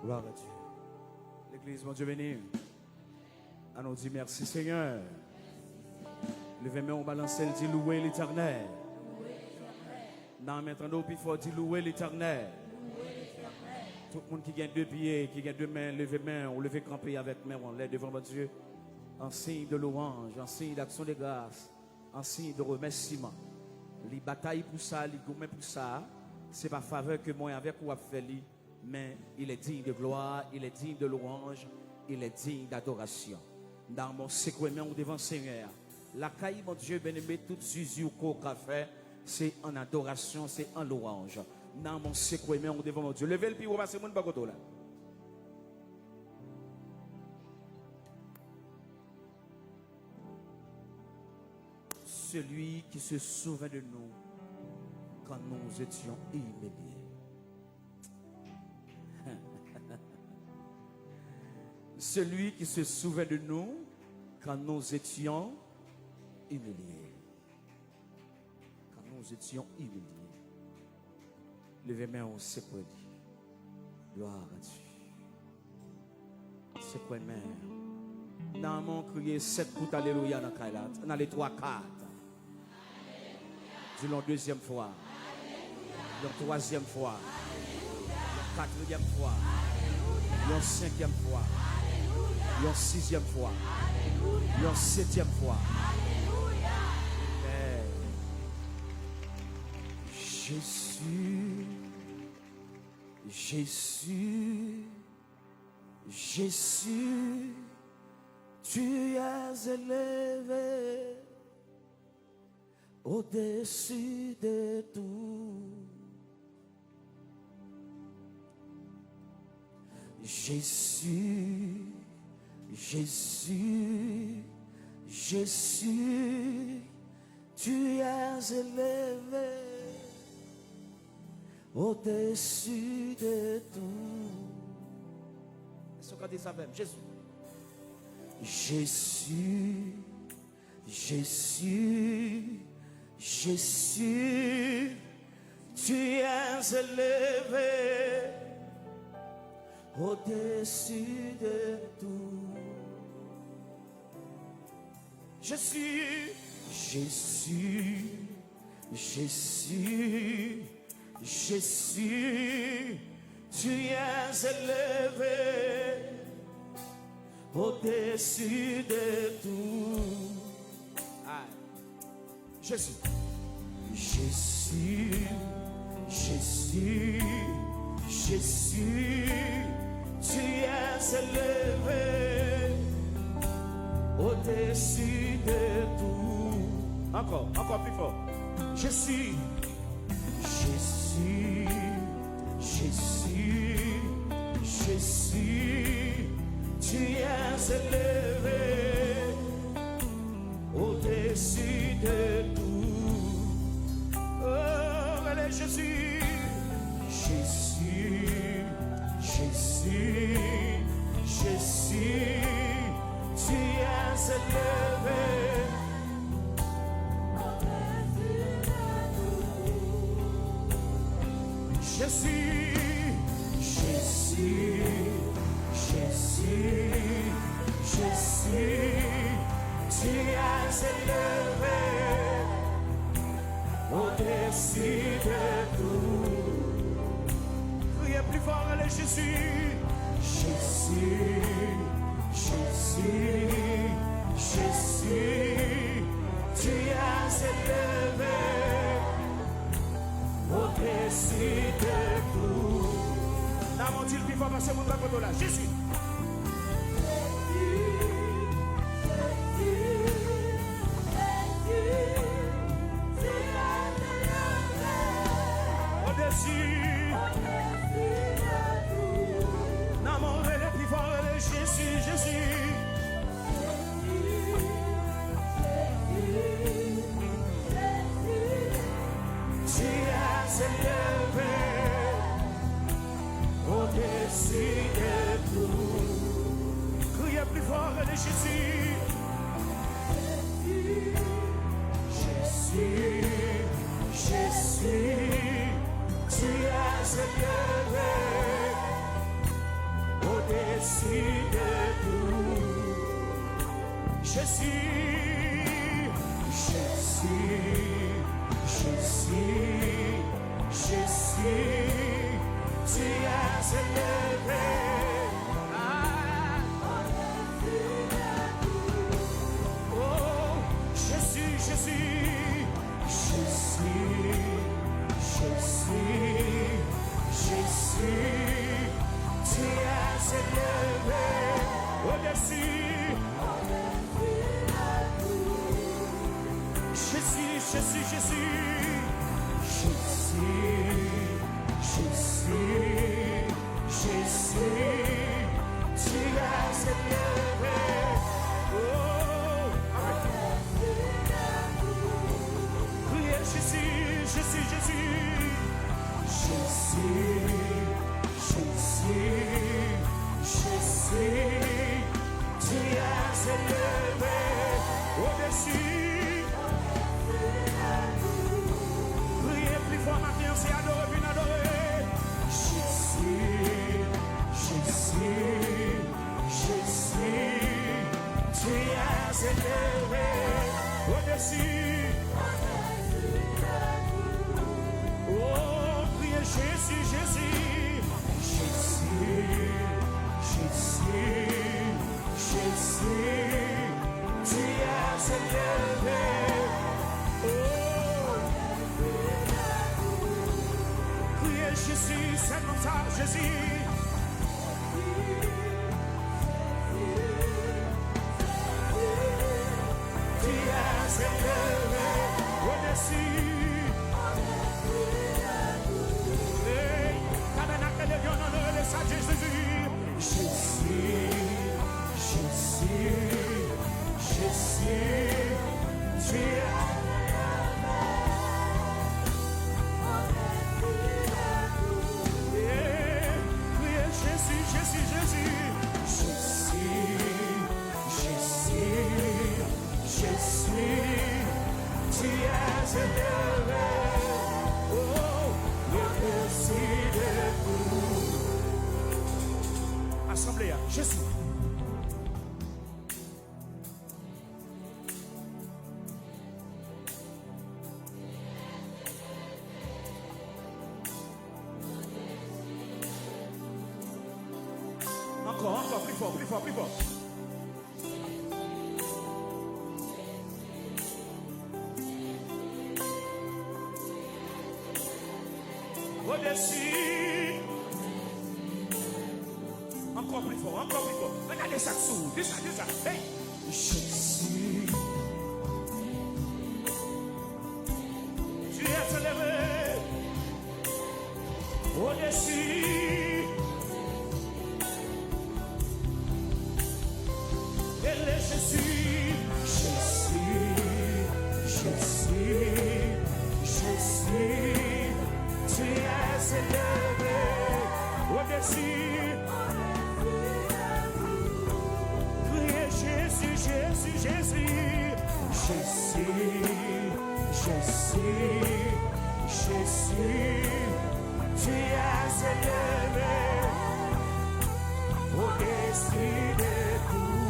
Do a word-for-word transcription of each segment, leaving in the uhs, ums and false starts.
Gloire à Dieu. Legliz, Bondye beni. Ann nou di, mèsi, Senyè. Leve men w, balanse l, di, louwe Letènèl. Nan men, tande w pi fò, di, louwe Letènèl. Tout moun ki gen de pye, ki gen de men, leve men w, leve kanpe avèk men w anlè devan Bondye. An siy de lwanj, an siy d'aksyon de gras, an siy de remèsiman. Li batay pou sa, li goumen pou sa. Se pa favè ke mwen avèk ou ap fè li, men il est digne de gloire, il est digne de louange, il est digne d'adoration. N a mon sekwe men w devan Senyè a. Lakay Bondye, byeneme, tout zuzu ke w ka fè, se an adorasyon, se an lwanj. N a mon sekwe men w devan Bondye. Leve l pi wo, pase moun bò kote w la. Celui qui se souvint de nous quand nous étions humiliés. Celui qui se souvint de nous quand nous étions humiliés. Quand nous étions humiliés. Leve men w, sekwe li. Gloire à Dieu. Sekwe men. Nan men w, kriye sèt kout alelouya nan kay la. Ann ale twa, kat. Di l yon dezyèm fwa. Yon twazyèm fwa. Yon katriyèm fwa. Yon senkyèm fwa. Yon sizyèm fwa. Yon setyèm fwa. Amèn. Jésus, Jésus, Jésus, tu es élevé au-dessus de tout. Jésus, Jésus, Jésus, tu es élevé au-dessus de tout. Èske w ka di sa avè m? Jezi. Jésus, Jésus, Jésus, tu es élevé au-dessus de tout. Jésus, Jésus, Jésus, Jésus, tu es élevé au-dessus de tout. Aïe. Jésus. Jésus, Jésus, Jésus, tu es élevé au-dessus de tout. Encore, encore plus fort. Jésus, Jésus, Jésus, Jésus, tu es élevé au-dessus de tout. Oh, rele Jésus. Jésus, Jésus, Jésus, tu es élevé. Jésus, Jésus, Jésus, Jésus, tu es élevé au-dessus de tout. Kriye pli fò, rele Jésus. Jésus, Jésus, Jésus, tu es élevé au-dessus de tout. N a monte l pi fò, pase moun bò kote w la. Jésus. Au-dessus. Nan men w, rele pi fò, rele Jésus, Jésus. Tu es élevé au-dessus de tout. Kriye pli fò, rele Jésus. Jésus, Jésus, tu es élevé. Jésus, Jésus, Jésus, Jésus, tu es élevé. Ah. Oh, Jésus, Jésus, Jésus, Jésus, Jésus, tu es élevé au-dessus. Jésus, Jésus, Jésus, Jésus, Jésus, Jésus, tu es élevé. Oh, amen. Priez Jésus, Jésus, Jésus. Jésus, Jésus, Jésus, tu es élevé au-dessus. Priez plus fort maintenant, c'est adoré, vin adoré. Jésus, Jésus, Jésus, tu es élevé au-dessus. Oh, priez Jésus, Jésus, Jésus, Jésus, Jésus, tu es élevé. Oh, priez Jésus, c'est comme ça, Jésus. Tu es élevé au-dessus. Hey, tabernacle de Dieu, on adore le Saint Jésus. Jésus, Jésus, Jésus, tu es élevé. Yeah, criez Jésus, Jésus, Jésus. Jésus, Jésus, Jésus, tu es élevé. Oh, au-dessus de tout. Asanble a, Jésus. Ankò, ankò, pli fò, pli fò, pli fò. Au-dessus. Ankò pli fò, ankò pli fò. Regade sa k sou ou. Di sa, di sa. Hey! Jésus, tu es élevé au-dessus. Élevé Jésus, Jésus, Jésus, Jésus, tu es élevé au-dessus. Criez Jésus, Jésus, Jésus, Jésus, Jésus, Jésus, tu es élevé au-dessus de tout.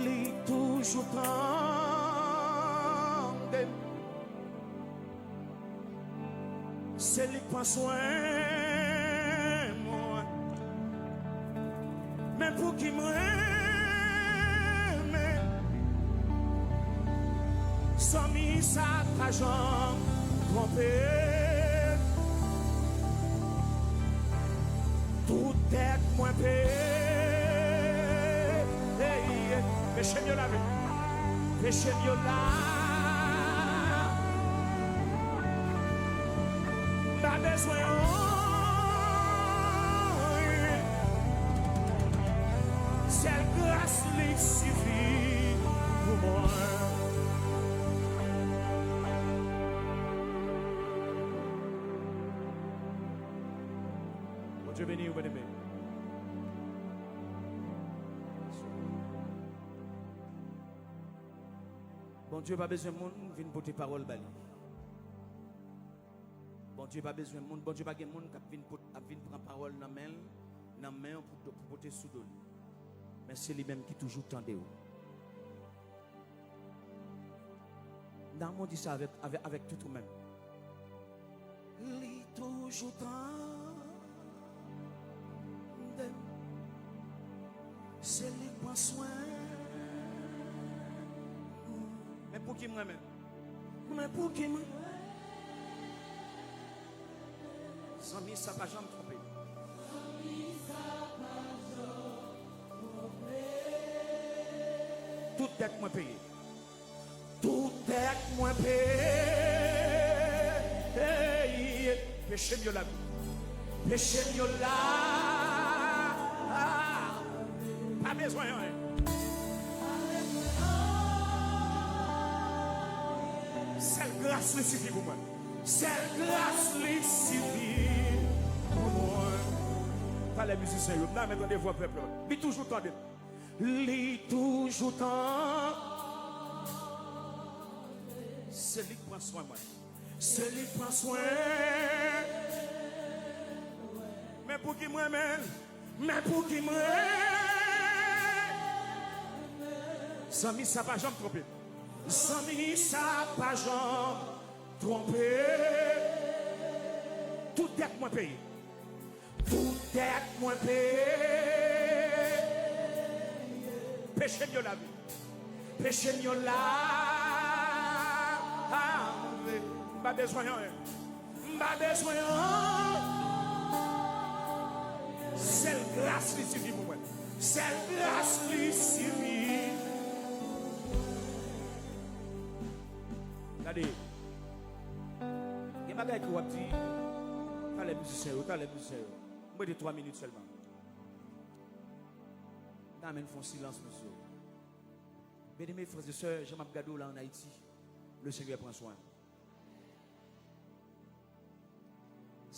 Li toujou tande m. Se li k pran swen mwen. Men pouki m renmen zanmi sa pa janm twonpe. Tout dèt mwen peye. Hey, peche m yo lave. Peche m yo lave. M pa bezwen anyen. Sèl gras li sifi pou mwen. Bondye beni w, byeneme. Bondye pa bezwen moun vin pote pawòl ba li. Bondye pa bezwen moun, Bondye pa gen moun k ap vin pot-, ap vin pran pawòl nan men l Nan men w pou, pou pote sou do li. Men se li menm ki toujou tande w. Nan, di sa avèk, avèk, avèk tout ou menm. Li toujou tande m. Se li k pran swen. Men pou ki m renmen. Men pou ki m renmen. Zanmi, sa pa janm twonpe. Tout dèt mwen peye. Tout dèt mwen peye. Peche m yo lave. Peche m yo lave. Pa bezwen anyen. Sèl gras li sifi pou mwen. Sèl gras li sifi pou mwen. Talè mizisyen yo, nan men tande vwa pèp la. Li toujou tande. Li toujou tande. Se li k pran swen mwen. Se li k pran swen. Men pou ki mwen menm. Men pou ki mwen. Zanmi, sa pa janm twonpe. Zanmi, sa pa janm twonpe. Tout dèt mwen peye. Tout dèt mwen peye. Peche m yo lave. Peche m yo lave. M pa bezwen anyen. M pa bezwen anyen. Sèl gras li sifi pou mwen. Sèl gras li sifi. Gade. Gen bagay ke w ap di. Talè mizisyen yo, talè mizisyen yo. M rete twa minit sèlman. N a menm fè yon silans, mesye. Byeneme, frè e sè, jan m ap gade w la ann Ayiti, Lesenyè pran swen.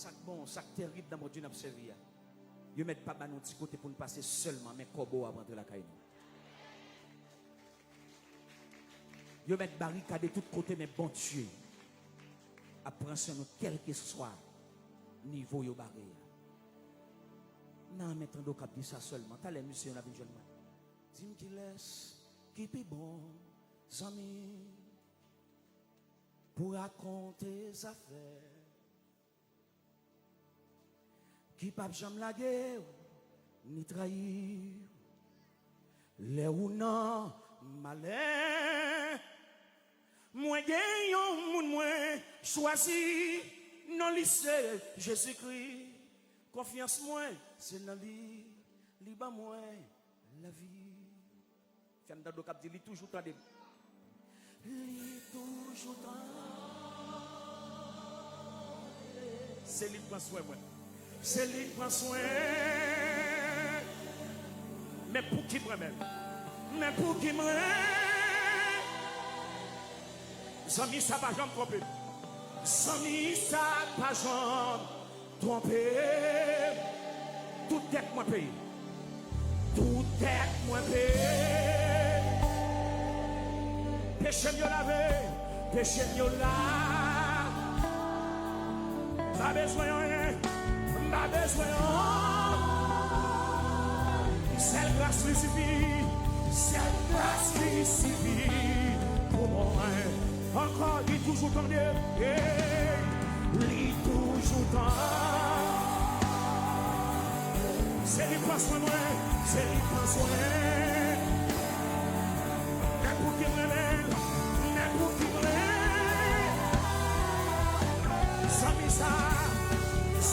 Sa k bon, sa k tèrib nan Bondye n ap sèvi a, yo mèt pa ba nou ti kote pou n pase sèlman, men kòbo ap rantre lakay nou. Yo mèt barikade tout kote, men Bondye ap pran swen nou, kèlkeswa nivo yo bare a. Nan men tande w k ap di sa sèlman. Talè misye yo n ap vin jwenn mwen. Di m kilès ki pi bon zanmi pou rakonte zafè, ki p ap janm lage w ni trayi w lè ou nan malè. Mwen gen yon moun mwen chwazi, non li se Jezikri. Konfyans mwen se nan li, li ban mwen lavi. Fè m tande w k ap di, li toujou tande m. Li toujou tande. Se li k pran swen mwen. Se li k pran swen. Men pou ki mwen menm? Men pou ki mwen? Zanmi, sa pa janm twonpe. Zanmi, sa pa janm twonpe. Tout dèt mwen peye. Tout dèt mwen peye. Peche m yo lave. Peche m yo lave. M pa bezwen anyen. M pa bezwen anyen. Sèl gras li sifi. Sèl gras li sifi pou mwen. Ankò, li toujou tande. Hey, li toujou tande. Se li pran swen mwen, se li pran swen. Men pou ki mwen menm, men pou ki mwen. Zanmi sa,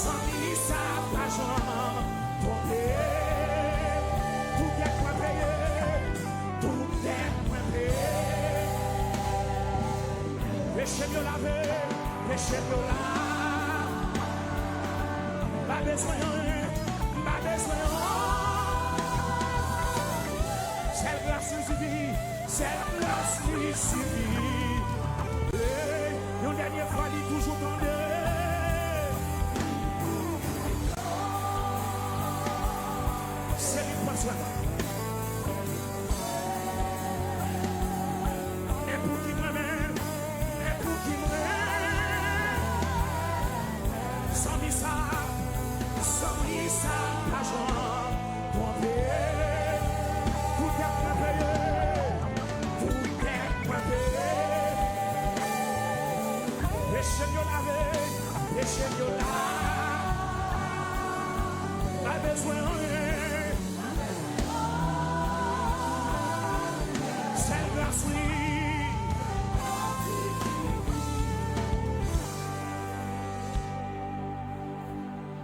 zanmi sa pa janm twonpe. Tout dèt mwen peye. Tout dèt mwen peye. Peche m yo lave, peche m yo lave. M pa bezwen anyen, m pa bezwen anyen. Sèl gras li sifi, sèl gras li sifi. Hey, yon dènye fwa, li toujou tande. Se li k pran swen mwen. Men pou ki mwen menm? Men pou ki mwen? Zanmi sa, zanmi sa pa janm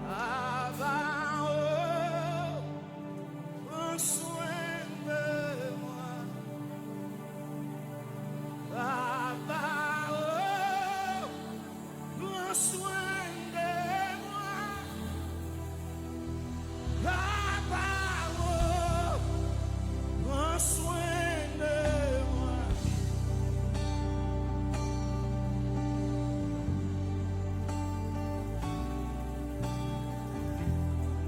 Papa, oh, pran swen de mwen. Papa, oh, pran swen de mwen. Papa, oh, pran swen de mwen.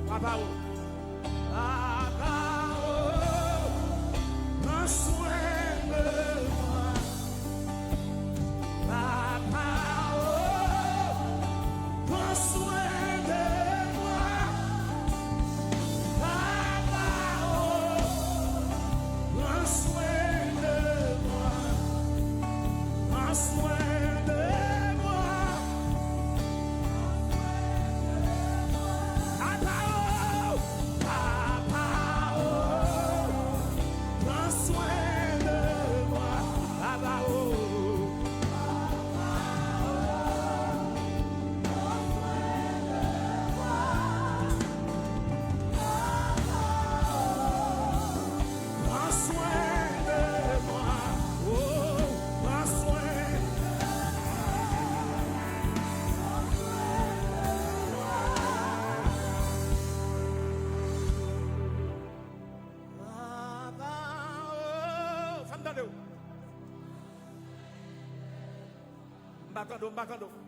Papa, oh, papa, oh, pran swen de mwen. Papa, oh, pran swen de mwen. Papa, oh, pran swen de mwen. Pran swen de mwen. Papa, oh, papa, oh, pran swen de mwen. Papa, oh. Pran swen de mwen, oh, pran swen. Papa, oh, fè m tande w. M pa tande w, m pa tande w.